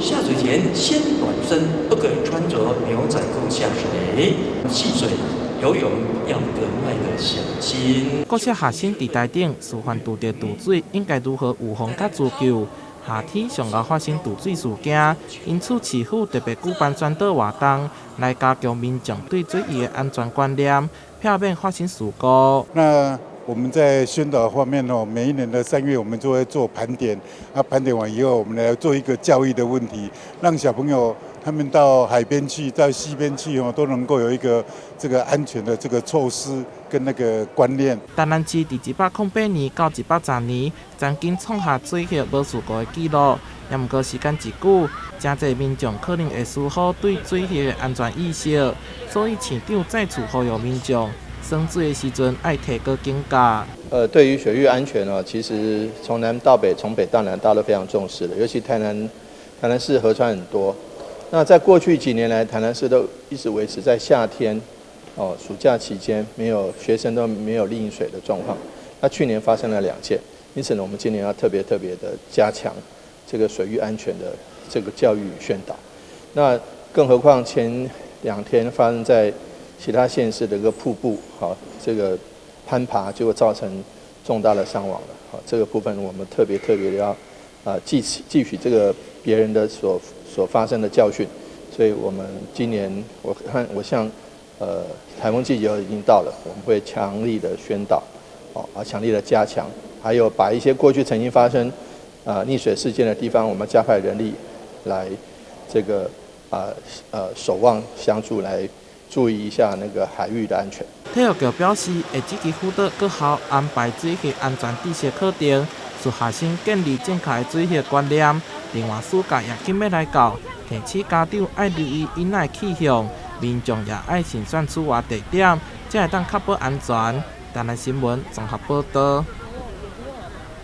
下水前先暖身，不可穿着牛仔褲下水。戲水游泳要格外的小心。國小學生佇台頂示範拄著墜水應該如何預防佮自救。夏天上𠢕發生墜水事件，因此市府特別舉辦宣導活動，來加強民眾對水域的安全觀念，避免發生事故。那我們在宣導方面哦，每一年的3月，我們就會做盤點。啊，盤點完以後，我們來做一個教育的問題，讓小朋友他們到海邊去、到溪邊去哦，都能夠有一個這個安全的這個措施跟那個觀念。台南市佇108年到110年，曾經創下水域無事故的紀錄。也毋過時間一久，誠濟民眾可能會疏忽對水域的安全意識，所以市長再次呼籲民眾，耍水的時陣愛提高警覺。對於水域安全呢，其實從南到北，從北到南，大家都非常重視的。尤其台南，台南市河川很多。那在過去幾年來，台南市都一直維持在夏天，哦，暑假期間沒有學生都沒有溺水的狀況。那去年發生了2件，因此呢，我們今年要特別特別的加強這個水域安全的這個教育與宣導。那更何況前2天發生在其他縣市的一個瀑布，好，這個攀爬就會造成重大的傷亡了。好，這個部分我們特別特別的要啊汲取這個別人的所發生的教訓，所以我們今年我看我想，颱風季節已經到了，我們會強力的宣導，哦，啊，強力的加強，還有把一些過去曾經發生啊溺水事件的地方，我們加派人力來這個啊守望相助來注意一下那個海域的安全。體育局表示，會積極輔導各校安排水域安全知識課程，使學生建立正確的水域觀念。另外，暑假也緊欲來到，提醒家長愛留意囡仔去向，民眾也愛慎選出外地點，才會當確保安全。台南新聞綜合報導。